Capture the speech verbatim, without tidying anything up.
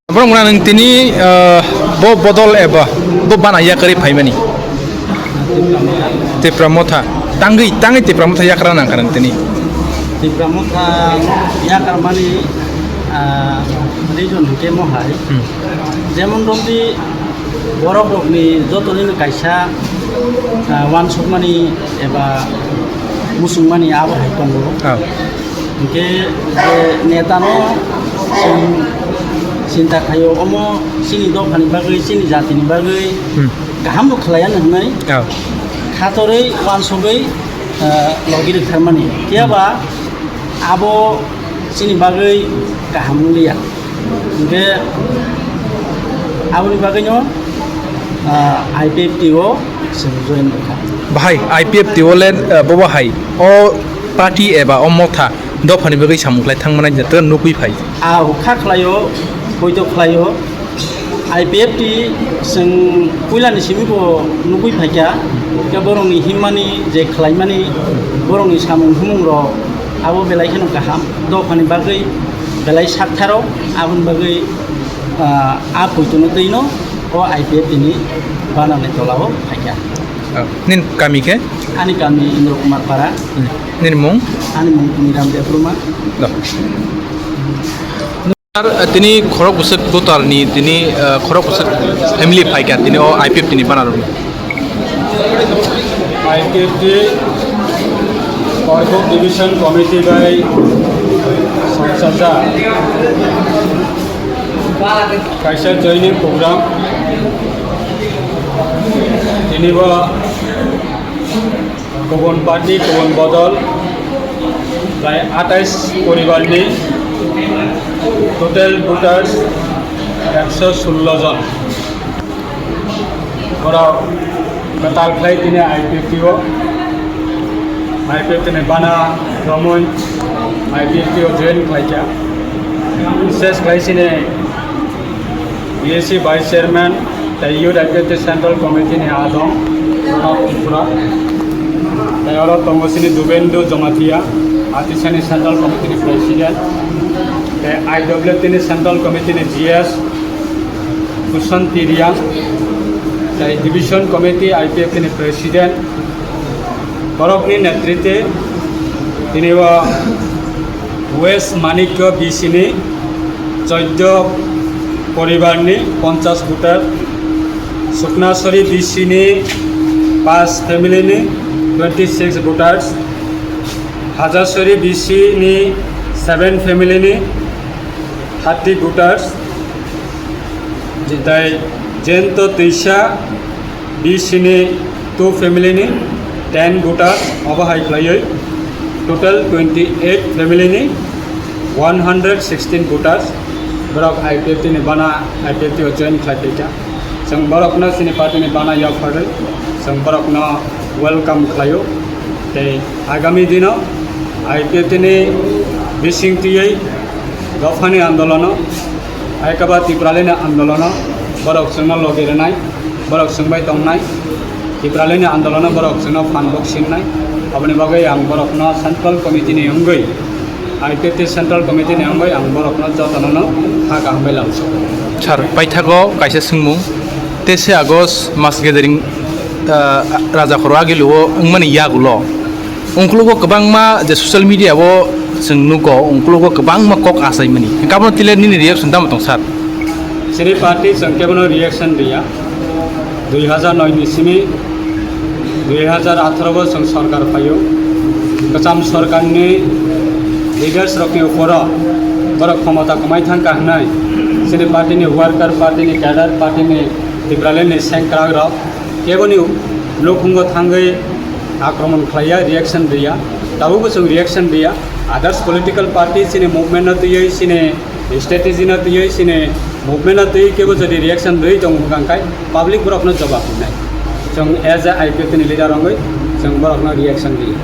Borok wngna nwng tini, ah, bo bodol eba bo bana yakarwi phaimani. Tipra Motha. Tangwi, tangwi Tipra Motha yakra nangkha nwng tini. Tipra Motha yakarmani, ah, reason hwnkhe mohai. Hmm. Jemon romdi borok rokni jotonino kaisa, ah, uansukmani eba muchungmani abo hai tongo. Oh. Hwnkhe je netano chwng chinta khaio, omo chini dophani bagwi, chini jatini bagwi Hmm. kaham bo khlaiya hwnwi Oh. khatorwi uansugwi, ah, logi rwkharmani. Phiyaba abo chini bagwi kaham wngya. Hwnkhe aboni bagwino, ah, I P F T o chwng join wngkha. Bahai I P F T o le, ah, bobo hai o party eba o motha dophani bagwi samung khlai thangmani jatwk nukwi phai. Ah, kha khlaio, poito khlaio. I P F T chwng puilani simi bo nukwi phaikha, khe borokni himmani je khlaimani, borokni samung humung rok abo belai kheno kaham. Dophani bagwi belai saktharo, aboni bagwi, ah, a poitono twino o I P F T ni banani tolao phaikha. Oh, nini kami khe? Ani kami Indra Kumar Para. Hmm. Nini mung? Ani mung Niram Debbarma. Do. Ar, eh, tini khorok bwswk voter ni tini, eh, khorok bwswk family phaikha tini o I P F T ni banner rok. I P F T Korbuk Division Committee bai songchajak kaisa joining program. Tini bo kubun party, kubun bodol, prai atais poribar ni total voters ekso sullo jon. Borok kwtal khlai tini I P F T o, I P F T ni bana romwi I P F T o join khlaikha. Ses khlai sini B S C Vice Chairman tei Youth Activity Central Committee ni adong Pranab Tripura. Tei oro tongo sini Dubendu Jamatia, Atisani Central Committee ni President. Tei I W T ni Central Committee ni G S Kusanti Riang. Tei Division Committee I P F T ni President. Borokni netritwe tini o West Manikya B C ni choiddo poribar ni ponchash voter, Suknasori B C ni paanch family ni twenty six voters, Hajasori B C ni seven family ni thirty voters, tei Jayanta Twisa B C ni two family ni ten voters obo hai khlaiwi total twenty eight family ni one hundred sixteen voters borok I P F T ni bana I P F T o join khlai phaikha. Chwng borokno chini party ni bana yapharwi chwng borokno welcome khlaio. Tei agami dino I P F T ni bising twiwi dophani andolono, Aikaba Tipralini andolono borok chwngno logi rwnai, borok chwngbai tongnai, Tipralini andolono borok chwngno phan bok sinnai. Aboni bagwi ang borokno Central Committee ni wngwi, I P F T Central Committee ni wngwi ang borokno jotono no kha kaham bai lamsok. Sir, paithago kaisa swngmung, teis August mass gathering, ah, Raja Khoro Agilu o wngmani yagulo, Ungkulugo kwbangma je social media o chwng nugo, ungkulugo kwbangma kok achaimani. Hwnkhe abono tile nini reaction tamo tong sir? Chini party chwng kebono reaction riya. Dui hazar noi ni simi dui hazar atharo bo chwng sorkar phaio. Kwcham sorkar ni leaders rok ni uporo borok khomota kwmai thangkha hwnwi chini party ni worker, party ni cadre, party ni Tipraland ni sengkrak rok keboni nukhungo thangwi akromon khlaiya, reaction riya. Tabukbo chwng reaction riya. Others political party chini movement no twiwi, chini strategy no twiwi, chini movement no twiwi kebo jodi reaction rwi tongo hwnkha khe public borokno jawab rwnai. Chwng as a I P F T ni leader wngwi chwng borokno reaction riya.